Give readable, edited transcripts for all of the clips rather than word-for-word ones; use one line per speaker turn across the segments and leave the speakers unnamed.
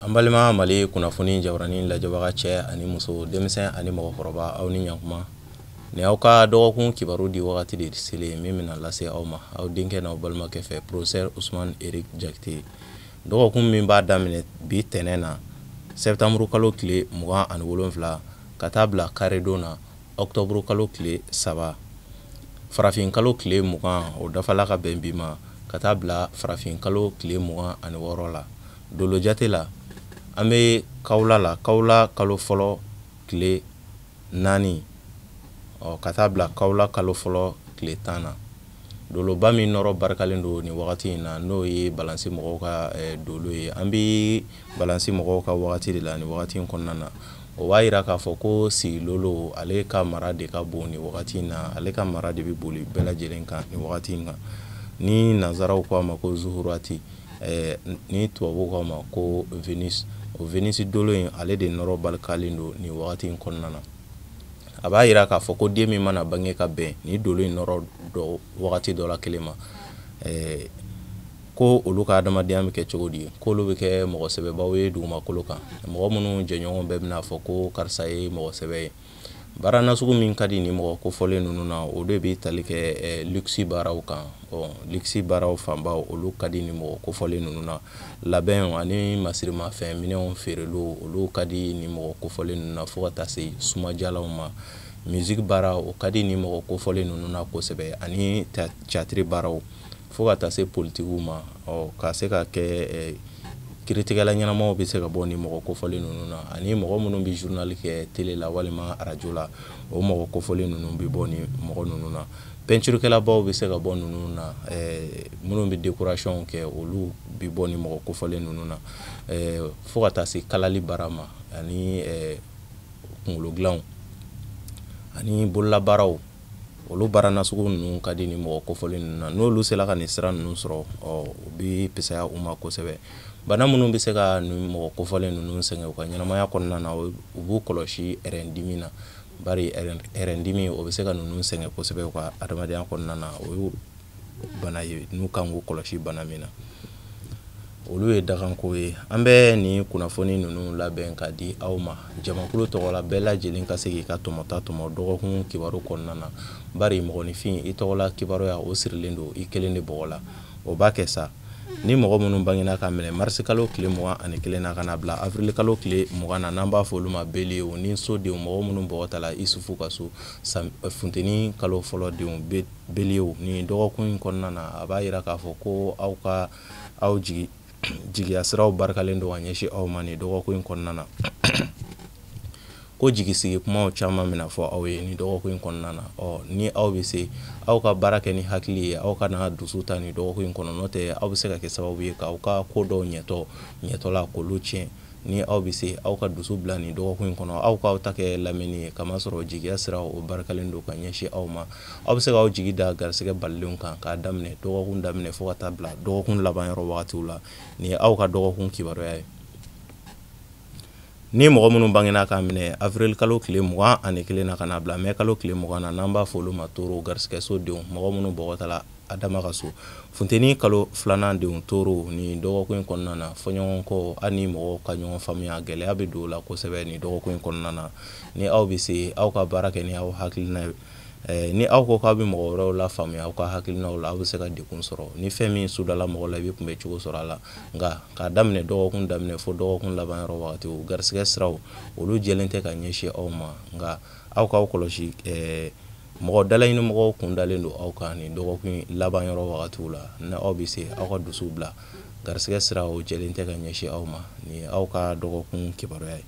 An balima Mali kunnafoni jabaranin lajɛbaga cɛ ani muso, denmisɛn ani mɔgɔkɔrɔba, aw ni ɲankuma. Nin aw ka dɔgɔkun kibaru di wagati de selen min bɛna lase aw ma aw denkɛ n'aw balimakɛ fɛ, professeur Ousmane Eric Diakité. Dɔgɔkun min b'a daminɛ bi tɛnɛn na, septembre kalo tile 27, ka taa bila karidon na, octobre kalo tile 3, farafin kalo tile 20, o dafala ka bɛn bi ma, ka taa bila farafin kalo tile 26 la. Dolo jate la, an bɛ kawula la, kawula kalo fɔlɔ tile 4, ɔ ka taa bila kawula kalo fɔlɔ tile 10 na. Doloba min nɔrɔ barikalen don nin wagati in na, n'o ye balansi mɔgɔw ka dolo ye, an bɛ balansi mɔgɔw ka wagati de la nin wagati in kɔnɔna na. O b'a yira k'a fɔ ko Sigilolo, ale ka mara de ka bon nin wagati in na, ale ka mara de bɛ boli bɛɛ lajɛlen kan nin wagati in kan. Ni nanzaraw ko a ma ko Zuhurati, ni tubabuw ko a ma ko Venus, o Venus dolo in, ale de nɔrɔ barikalen don nin wagati in kɔnɔna na. A b'a yira k'a fɔ ko den min mana bange ka bɛn ni dolo in nɔrɔ dɔ wagati dɔ la kelen ma, ko olu ka adamadenya bɛ kɛ cogo di? K'olu bɛ kɛ mɔgɔ sɛbɛbaw ye dugumakolo kan, mɔgɔ minnu jɛɲɔgɔn bɛɛ bɛna fɔ ko karisa ye mɔgɔ sɛbɛ ye. Baara nasugu min ka di nin mɔgɔ kofɔlen ninnu na, o de bɛ tali kɛ luxe baaraw kan. Bon, luxe baaraw fanba, olu ka di nin mɔgɔ kofɔlen ninnu na. Labɛn ani masirimafɛn minɛnw feereliw, olu ka di nin mɔgɔ kofɔlen ninnu na, fo ka taa se sumajalaw ma. Musique baara, o ka di nin mɔgɔ kofɔlen ninnu na kosɛbɛ, ani théâtre baaraw, fo ka taa se politikiw ma. Ɔ ka se ka kɛ kiiritigɛla ɲɛnamaw bɛ se ka bɔ nin mɔgɔ kofɔlen ninnu na, ani mɔgɔ minnu bɛ journal kɛ télé la walima arajo la, o mɔgɔ kofɔlen ninnu bɛ bɔ nin mɔgɔ ninnu na. Peinturekɛlabaw bɛ se ka bɔ ninnu na, minnu bɛ décoration kɛ, olu bɛ bɔ nin mɔgɔ kofɔlen ninnu na, fo ka taa se kalali baara ma, ani kunkolo dilanw ani bololabaaraw. Olu baara nasugu ninnu ka di nin mɔgɔ kofɔlen ninnu na. N'olu sera ka nin sira ninnu sɔrɔ, ɔ o bɛ fisaya u ma kosɛbɛ. Bana minnu bɛ se ka nin mɔgɔ kofɔlen ninnu sɛgɛn u ka ɲɛnamaya kɔnɔna na, u b'u kɔlɔsi dimi na, bari dimi, o bɛ se ka ninnu sɛgɛn kosɛbɛ u ka adamadenya kɔnɔna na. O ye bana ye n'u kan k'u kɔlɔsi bana min na, olu ye dakanko ye. An bɛ nin kunnafoni ninnu labɛn ka di aw ma jamakulu tɔgɔ la, bɛɛ lajɛlen ka se k'i ka tɔmɔta tɔmɔ dɔgɔkun kibaru kɔnɔna na, bari mɔgɔninfin, i tɔgɔla kibaruya, o sirilen don i kelen de bɔgɔ la. O b'a kɛ sa, ni mɔgɔ minnu bangena ka minɛ marisi kalo tile 21 na ka na bila avril kalo tile 20 na, n'an b'a fɔ olu ma beliyew ni sodenw, mɔgɔ minnu bɔgɔ ta la Isufu ka so, funteni kalo fɔlɔ denw, beliyew, nin dɔgɔkun in kɔnɔna na, a b'a yira k'a fɔ ko aw ka aw jigiya siraw barikalen don ka ɲɛsin aw ma nin dɔgɔkun in kɔnɔna na. Ko jigisigi kumaw caman bɛna fɔ aw ye nin dɔgɔkun in kɔnɔna na. Ɔ ni aw bɛ se, aw ka baara kɛ ni hakili ye, aw kana dusu ta nin dɔgɔkun in kɔnɔ, n'o tɛ aw bɛ se ka kɛ sababu ye k'aw ka ko dɔw ɲɛtɔ la k'olu tiɲɛ. Ni aw bɛ se, aw ka dusu bila nin dɔgɔkun in kɔnɔ, aw k'aw ta kɛ lamɛnni ye, kamasɔrɔ jigiya siraw, o barikalen don ka ɲɛsin aw ma. Aw bɛ se k'aw jigi da garisɛgɛ balilenw kan k'a daminɛ dɔgɔkun daminɛ fo ka taa bila dɔgɔkun laban yɔrɔ wagatiw la. Nin ye aw ka dɔgɔkun kibaruya ye. Ni mɔgɔ minnu bangena k'a minɛ avril kalo tile 21 na ka na bila mɛ kalo tile 20 na, n'an b'a fɔ olu ma toro, garisɛgɛso denw, mɔgɔ minnu bɔgɔ ta la Adama ka so, funteni kalo filanan denw, toro, nin dɔgɔkun in kɔnɔna na, fɔɲɔgɔnkɔ hali ni mɔgɔw ka ɲɔgɔn faamuya, gɛlɛya bɛ don o la kosɛbɛ nin dɔgɔkun in kɔnɔna na. Ni aw bɛ se, aw ka baara kɛ ni aw hakilina ye. Ni aw ko k'aw bɛ mɔgɔ wɛrɛw la faamuya aw ka hakilinaw la, aw bɛ se ka degun sɔrɔ. Ni fɛn min sudala mɔgɔ la, i bɛ kunbɛ cogo sɔrɔ a la. Nka k'a daminɛ dɔgɔkun daminɛ fo dɔgɔkun laban yɔrɔ wagatiw, garisɛgɛ siraw, olu jɛlen tɛ ka ɲɛsin aw ma. Nka aw k'aw kɔlɔsi, mɔgɔ dalaɲini mɔgɔw kun dalen don aw kan nin dɔgɔkun laban yɔrɔ wagatiw la. Ni aw bɛ se, aw ka dusu bila, garisɛgɛ siraw jɛlen tɛ ka ɲɛsin aw ma. Nin ye aw ka dɔgɔkun kibaruya ye.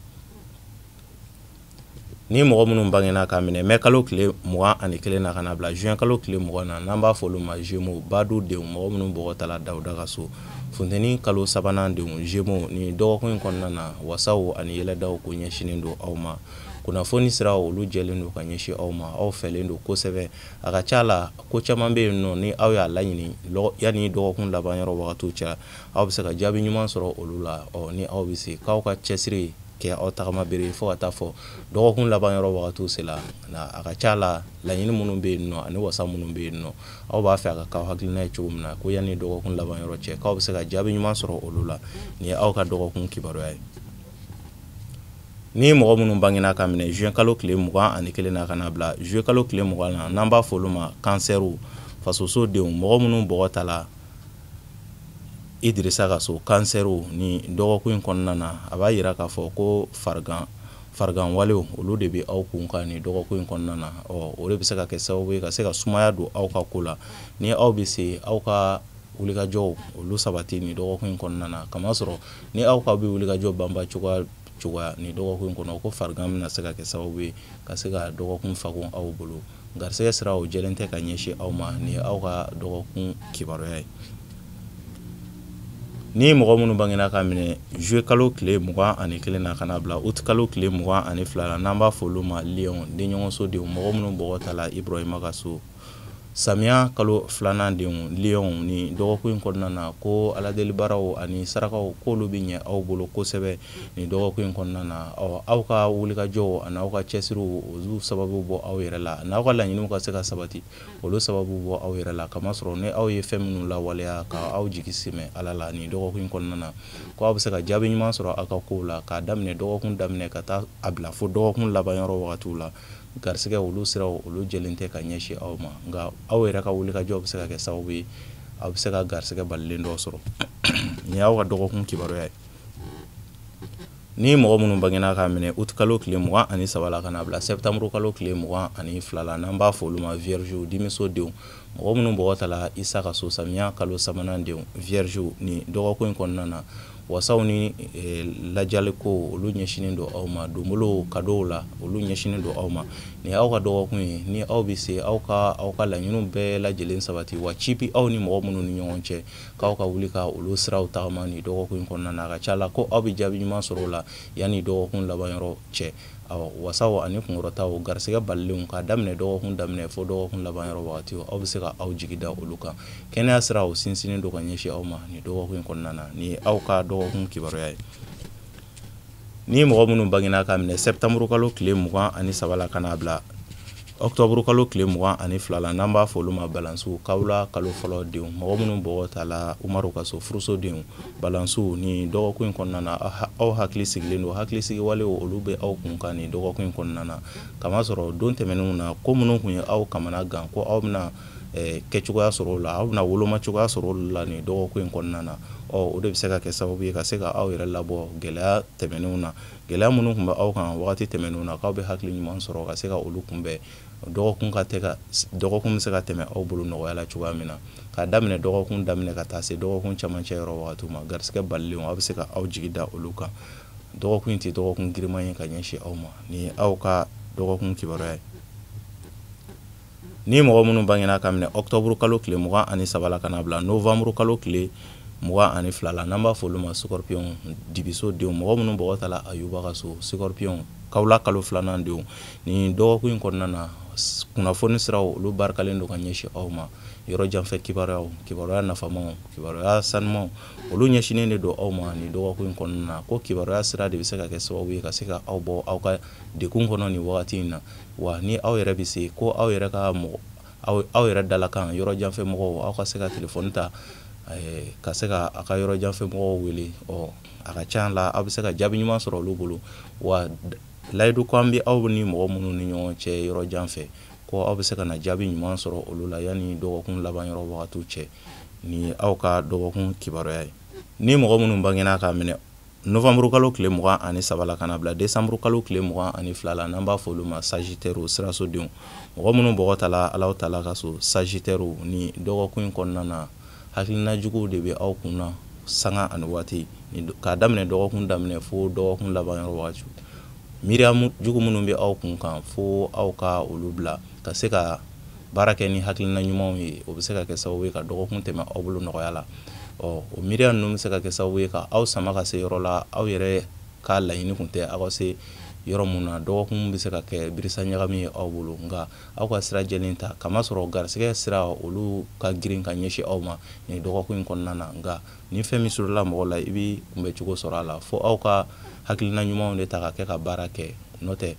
Ni mɔgɔ minnu bangena k'a minɛ mɛ kalo tile 21 na ka na bila juin kalo tile 20 na, n'an b'a fɔ olu ma Gémeaux, badu denw, mɔgɔ minnu bɔgɔ ta la Dawuda ka so, funteni kalo sabanan denw, Gémeaux, nin dɔgɔkun in kɔnɔna na, wasaw ani yɛlɛdaw ko ɲɛsinnen don aw ma. Kunnafoni siraw, olu jɛlen don ka ɲɛsin aw ma, aw fɛlen don kosɛbɛ. A ka ca la, ko caman bɛ yen nɔ, ni aw y'a laɲini yanni dɔgɔkun laban yɔrɔ wagatiw cɛ, aw bɛ se ka jaabi ɲuman sɔrɔ olu la. Ɔ ni aw bɛ se k'aw ka cɛsiri kɛ aw tagama bere fo ka taa fɔ dɔgɔkun laban yɔrɔ wagatiw sela. A ka ca la, laɲini minnu bɛ yen nɔ ani wasa minnu bɛ yen nɔ, aw b'a fɛ a ka k'aw hakilina ye cogo min na, ko yanni dɔgɔkun laban yɔrɔ cɛ, k'aw bɛ se ka jaabi ɲuman sɔrɔ olu la. Nin ye aw ka dɔgɔkun kibaruya ye. Ni mɔgɔ minnu bangena ka minɛ juin kalo tile 21 na ka na bila juillet kalo tile 20 na, n'an b'a fɔ olu ma kansɛriw, fasoso denw, mɔgɔ minnu bɔgɔ tala Idirisa ka so, kansɛriw, ni dɔgɔkun in kɔnɔna na, a b'a yira k'a fɔ ko farigan walew olu de bɛ aw kun kan nin dɔgɔkun in kɔnɔna na. O de bɛ se ka kɛ sababu ye ka se ka sumaya don aw ka ko la. Ni aw bɛ se, aw ka wulikajɔw olu sabati nin dɔgɔkun in kɔnɔna na, kamasɔrɔ ni aw ka bɛ wulikajɔ banba cogoya nin dɔgɔkun in kɔnɔ, ko farigan bɛna se ka kɛ sababu ye ka se ka dɔgɔkun fagon aw bolo. Garisɛgɛ sira o jɛlen tɛ ka ɲɛsin aw ma. Nin ye aw ka dɔgɔkun kibaruya ye. Ni mɔgɔ minnu bangena ka minɛ juillet kalo tile 21 na ka na bila août kalo tile 22 la, n'an b'a fɔ olu ma lion, denɲɔgɔnso denw, mɔgɔ minnu bɔgɔ tala Ibrahima ka so, samiya kalo filanan denw, lion, ni dɔgɔkun in kɔnɔna na, ko aladeli baaraw ani sarakaw k'olu bɛ ɲɛ aw bolo kosɛbɛ nin dɔgɔkun in kɔnɔna na. Aw ka wulikajɔw ani aw ka cɛsiriw olu sababu bɔ aw yɛrɛ la, n'aw ka laɲiniw ka se ka sabati olu sababu bɔ aw yɛrɛ la, kamasɔrɔ ni aw ye fɛn minnu lawaleya ka aw jigi sɛmɛ Ala la nin dɔgɔkun in kɔnɔna na, ko aw bɛ se ka jaabi ɲuman sɔrɔ aw ka kow la, k'a daminɛ dɔgɔkun daminɛ ka taa a bila fo dɔgɔkun laban yɔrɔ wagatiw la. Garisɛgɛ olu siraw olu jɛlen tɛ ka ɲɛsin aw ma, nka aw yɛrɛ ka wulikajɔ bɛ se ka kɛ sababu ye aw bɛ se ka garisɛgɛ balilen dɔ sɔrɔ. Nin y'aw ka dɔgɔkun kibaruya ye. Ni mɔgɔ minnu bangena k'a minɛ août kalo tile 23 la ka na bila septembre kalo tile 22 la, n'an b'a fɔ olu ma vierge, dimiso denw, mɔgɔ minnu bɔgɔ tala Isa ka so, samiya kalo sabanan denw, vierge, ni dɔgɔkun in kɔnɔna na, wasaw ni lajaliko olu ɲɛsinnen don aw ma, donbolow kadow la olu ɲɛsinnen don aw ma. Nin y'aw ka dɔgɔkun ye. Ni aw bɛ se, aw ka aw ka laɲiniw bɛɛ lajɛlen sabati, wa ci bi aw ni mɔgɔ minnu ni ɲɔgɔn cɛ, k'aw ka wuli ka olu siraw tagama nin dɔgɔkun in kɔnɔna na. A ka ca la ko aw bɛ jaabi ɲuman sɔrɔ o la yanni dɔgɔkun laban yɔrɔ cɛ. Wasaw ani kunkɔrɔtaw, garisɛgɛ balilenw, k'a daminɛ dɔgɔkun daminɛ fo dɔgɔkun laban yɔrɔ wagati, aw bɛ se ka aw jigi da olu kan. Kɛnɛya siraw sinsinnen don ka ɲɛsin aw ma nin dɔgɔkun in kɔnɔna na. Nin ye aw ka dɔgɔkun kibaruya ye. Ni mɔgɔ minnu bangena k'a minɛ septembre kalo tile 23 la ka n'a bila octobre kalo tile 22 la, n'an b'a fɔ olu ma balansiw, kawula kalo fɔlɔ denw, mɔgɔ minnu bɔgɔ tala Umaru ka so, furuso denw, balansiw, ni dɔgɔkun in kɔnɔna na, aw hakili sigilen don, hakili sigi walew olu bɛ aw kun kan nin dɔgɔkun in kɔnɔna na, kamasɔrɔ don tɛmɛnenw na, ko minnu tun ye aw kamana gan, ko aw bɛna kɛcogoya sɔrɔ o la, aw bɛna woloma cogoya sɔrɔ olu la nin dɔgɔkun in kɔnɔna na. O de bɛ se ka kɛ sababu ye ka se ka aw yɛrɛ labɔ gɛlɛya tɛmɛnenw na, gɛlɛya minnu tun bɛ aw kan wagati tɛmɛnenw na, k'aw bɛ hakili ɲuman sɔrɔ ka se ka olu kunbɛn. Dɔgɔkun bɛ se ka tɛmɛ aw bolo nɔgɔya la cogoya min na, k'a daminɛ dɔgɔkun daminɛ ka taa se dɔgɔkun camancɛ yɔrɔ wagatiw ma, garisɛgɛ balilenw aw bɛ se ka aw jigi da olu kan. Dɔgɔkun in tɛ dɔgɔkun giriman ye ka ɲɛsin aw ma. Nin ye aw ka dɔgɔkun kibaruya ye. Ni mɔgɔ minnu bangena ka minɛ octobre kalo tile 23 la ka na bila novembre kalo tile 22 la, n'an b'a fɔ olu ma scorpion, dibiso denw, mɔgɔ minnu bɔgɔ tala Ayuba ka so, scorpion, kawula kalo filanan denw, nin dɔgɔkun in kɔnɔna na, kunnafoni siraw olu barikalen don ka ɲɛsin aw ma. Yɔrɔ janfɛ kibaruyaw, kibaruya nafamaw, kibaruya sanumaw, olu ɲɛsinnen de don aw ma nin dɔgɔkun in kɔnɔna na. Ko kibaruya sira de bɛ se ka kɛ sababu ye ka se ka aw bɔ aw ka degun kɔnɔ nin wagati in na. Wa ni aw yɛrɛ bɛ se, ko aw yɛrɛ ka mɔgɔ, aw yɛrɛ dalakan yɔrɔ janfɛ mɔgɔw, aw ka se ka telefɔni ta, ka se ka aw ka yɔrɔ janfɛ mɔgɔw wele. A ka ca la aw bɛ se ka jaabi ɲuman sɔrɔ olu bolo. Wa layidu ko an bɛ aw ni mɔgɔ minnu ni ɲɔgɔn cɛ yɔrɔ jan fɛ, ko aw bɛ se ka na jaabi ɲuman sɔrɔ olu la yanni dɔgɔkun laban yɔrɔ wagatiw cɛ. Nin ye aw ka dɔgɔkun kibaruya ye. Ni mɔgɔ minnu bangena k'a minɛ novembre kalo tile 23 la ka na bila décembre kalo tile 22 la, n'an b'a fɔ olu ma sagittaire, sirasodenw, mɔgɔ minnu bɔgɔ tala Alahu taala ka so, sagittaire, ni dɔgɔkun in kɔnɔna na, hakilina juguw de bɛ aw kun na sanga ani waati, k'a daminɛ dɔgɔkun daminɛ fo dɔgɔkun laban yɔrɔ wagati. Miiriya jugu minnu bɛ aw kun kan, fo aw ka olu bila ka se ka baara kɛ ni hakilina ɲumanw ye, o bɛ se ka kɛ sababu ye ka dɔgɔkun tɛmɛ aw bolo nɔgɔya la. O miiriya ninnu bɛ se ka kɛ sababu ye ka aw sama ka se yɔrɔ la aw yɛrɛ ka laɲini kun tɛ aw ka se yɔrɔ mun na dɔgɔkun bɛ se ka kɛ birisa ɲagami ye aw bolo, nka aw ka sira jɛlen ta, kamasɔrɔ garisɛgɛ sira olu ka girin ka ɲɛsin aw ma nin dɔgɔkun in kɔnɔna na. Nka ni fɛn min sɔrɔla mɔgɔ la, i bɛ kunbɛcogo sɔrɔ a la, fo aw ka hakilina ɲumanw de ta ka kɛ ka baara kɛ. N'o tɛ,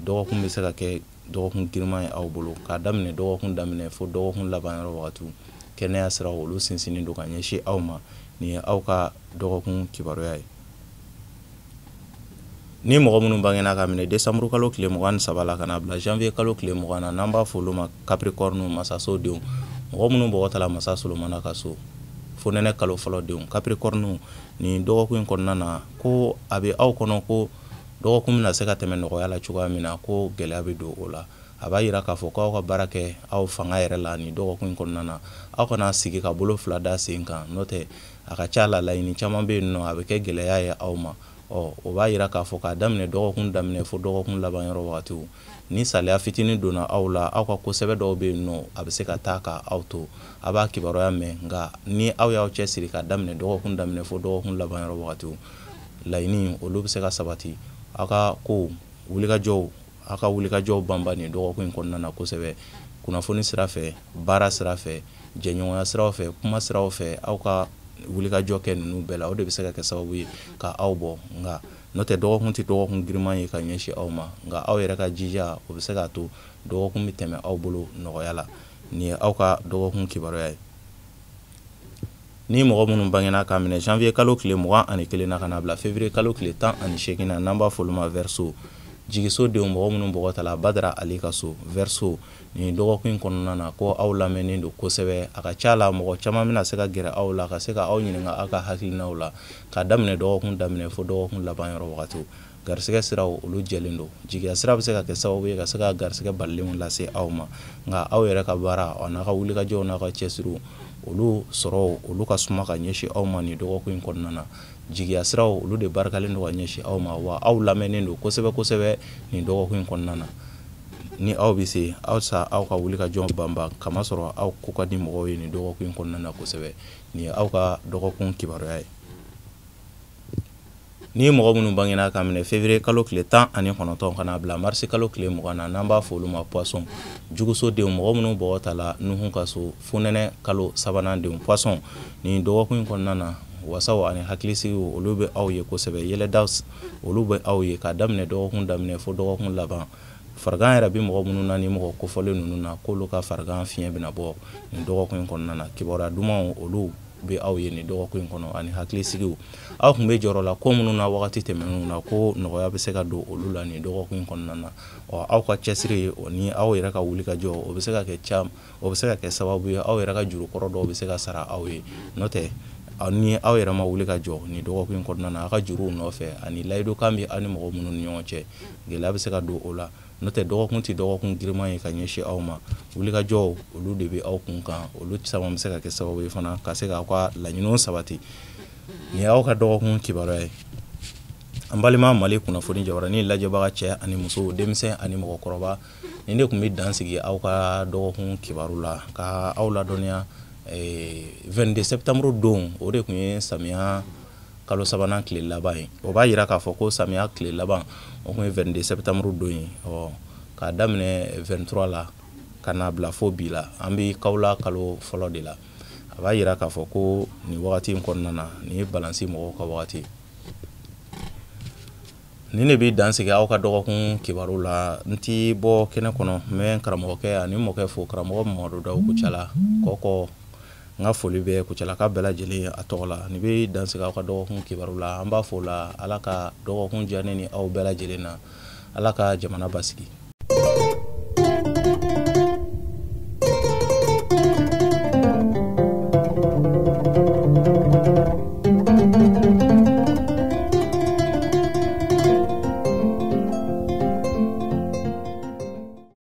dɔgɔkun bɛ se ka kɛ dɔgɔkun girinman ye aw bolo, k'a daminɛ dɔgɔkun daminɛ fo dɔgɔkun laban yɔrɔ wagatiw. Kɛnɛya sira olu sinsinnen don ka ɲɛsin aw ma. Nin ye aw ka dɔgɔkun kibaruya ye. Ni mɔgɔ minnu bangena ka minɛ décembre kalo tile 23 la ka na bila janvier kalo tile 20 na, n'an b'a fɔ olu ma Capricorne, masaso denw, mɔgɔ minnu bɔgɔ tala masa Solomana ka so, fonɛnɛ kalo fɔlɔ denw, Capricorne, nin dɔgɔkun in kɔnɔna na, ko a bɛ aw kɔnɔ ko dɔgɔkun bɛna se ka tɛmɛ nɔgɔya la cogoya min na, ko gɛlɛya bɛ don o la. A b'a yira k'a fɔ k'aw ka baara kɛ aw fanga yɛrɛ la nin dɔgɔkun in kɔnɔna na. Aw kana sigi ka bolo fila da sen kan, n'o tɛ a ka ca la laɲini caman bɛ yen nɔ, a bɛ kɛ gɛlɛya ye aw ma. O b'a yira k'a fɔ k'a daminɛ dɔgɔkun daminɛ fo dɔgɔkun laban yɔrɔ wagatiw, ni saliya fitinin donna aw la, aw ka ko sɛbɛ dɔw bɛ yen nɔ, a bɛ se ka taa ka aw to, a b'a kibaruya mɛn. Nka ni aw y'aw cɛsiri k'a daminɛ dɔgɔkun daminɛ fo dɔgɔkun laban yɔrɔ wagatiw, laɲini olu bɛ se ka sabati. Aw ka kow wulikajɔw, aw ka wulikajɔw banba nin dɔgɔkun in kɔnɔna na kosɛbɛ, kunnafoni sira fɛ, baara sira fɛ, jɛɲɔgɔnya siraw fɛ, kuma siraw fɛ, aw ka wulikajɔ kɛ ninnu bɛɛ la, o de bɛ se ka kɛ sababu ye ka aw bɔ. Nka n'o tɛ, dɔgɔkun tɛ dɔgɔkun girinman ye ka ɲɛsin aw ma, nka aw yɛrɛ ka jija, o bɛ se k'a to dɔgɔkun bɛ tɛmɛ aw bolo nɔgɔya la. Nin ye aw ka dɔgɔkun kibaruya ye. Ni mɔgɔ minnu bangena k'a minɛ janvier kalo tile 21 na ka na bila février kalo tile 18 na, n'an b'a fɔ olu ma Verseau, jigiso denw, mɔgɔ minnu bɔgɔ ta la Badara Ali ka so, Verseau, nin dɔgɔkun in kɔnɔna na, ko aw lamɛnnen don kosɛbɛ. A ka ca la mɔgɔ caman bɛna se ka gɛrɛ aw la ka se ka aw ɲininka aw ka hakilinaw la, k'a daminɛ dɔgɔkun daminɛ fo dɔgɔkun laban yɔrɔ wagatiw. Garisɛgɛ siraw olu jɛlen don. Jigiya sira bɛ se ka kɛ sababu ye ka se ka garisɛgɛ balilenw lase aw ma, nka aw yɛrɛ ka baara a n'a ka wulikajɔw n'a ka cɛsiriw olu sɔrɔ olu ka suma ka ɲɛsin aw ma nin dɔgɔkun in kɔnɔna na. Jigiya siraw olu de barikalen don ka ɲɛsin aw ma, wa aw lamɛnnen don kosɛbɛ kosɛbɛ nin dɔgɔkun in kɔnɔna na. Ni aw bɛ se, aw sa aw ka wulikajɔ banban, kamasɔrɔ aw ko ka di mɔgɔw ye nin dɔgɔkun in kɔnɔna na kosɛbɛ. Nin ye aw ka dɔgɔkun kibaruya ye. Ni mɔgɔ minnu bangena ka minɛ février kalo tile 19 ka na bila mars kalo tile 20 na, n'an b'a fɔ olu ma Poisson, juguso denw, mɔgɔ minnu bɔgɔ ta la Nuhu ka so, fonɛnɛ kalo sabanan denw, Poisson, nin dɔgɔkun in kɔnɔna na, wasaw ani hakilisigiw olu bɛ aw ye kosɛbɛ. Yɛlɛda olu bɛ aw ye k'a daminɛ dɔgɔkun daminɛ fo dɔgɔkun laban. Farigan yɛrɛ bɛ mɔgɔ minnu na ni mɔgɔ kofɔlen ninnu na, k'olu ka farigan fiɲɛ bɛna bɔ nin dɔgɔkun in kɔnɔna na. Kibaruya dumanw olu bɛ aw ye nin dɔgɔkun in kɔnɔ, ani hakilisigiw. Aw tun bɛ jɔyɔrɔ la ko minnu na wagati tɛmɛnenw na, ko nɔgɔya bɛ se ka don olu la nin dɔgɔkun in kɔnɔna na. Aw ka cɛsiri o ni aw yɛrɛ ka wulikajɔ, o bɛ se ka kɛ cam, o bɛ se ka kɛ sababu ye aw yɛrɛ ka jurukɔrɔ dɔw bɛ se ka sara aw ye. N'o tɛ, ni aw yɛrɛ ma wuli ka jɔ nin dɔgɔkun in kɔnɔna na, aw ka juruw nɔfɛ ani layidukan bɛ aw ni mɔgɔ minnu ni ɲɔgɔn cɛ, gɛlɛya bɛ se ka don o la. N'o tɛ, dɔgɔkun tɛ dɔgɔkun girinman ye ka ɲɛsin aw ma. Wulikajɔw olu de bɛ aw kun kan, olu caman bɛ se ka kɛ sababu ye fana ka se k'aw ka laɲiniw sabati. Nin y'aw ka dɔgɔkun kibaruya ye. An balima Mali kunnafoni jabaranin lajɛbaga cɛ ani muso, denmisɛn ani mɔgɔkɔrɔba, nin de tun bɛ dan sigi aw ka dɔgɔkun kibaru la, ka aw ladɔnniya 22 septembre don, o de tun ye samiya kalo sabanan tile laban ye. O b'a yira k'a fɔ ko samiya tile laban o tun ye 22 septembre don ye. K'a daminɛ 23 la ka n'a bila fo bi la, an bɛ kawula kalo fɔlɔ de la. A b'a yira k'a fɔ ko nin wagati in kɔnɔna na, nin ye balansi mɔgɔw ka wagati ye. Nin de bɛ dan sigi aw ka dɔgɔkun kibaru la. N ti bɔ kɛnɛ kɔnɔ, n bɛ karamɔgɔkɛ ani mɔkɛ fo, karamɔgɔ Mamadu Dawu Kucala kɔkɔ. N ka foli bɛ Kucalaka bɛɛ lajɛlen a tɔgɔ la. Nin bɛ dan sigi aw ka dɔgɔkun kibaru la. An b'a fɔ o la, Ala ka dɔgɔkun diya ne ni aw bɛɛ lajɛlen na. Ala ka jamana basigi.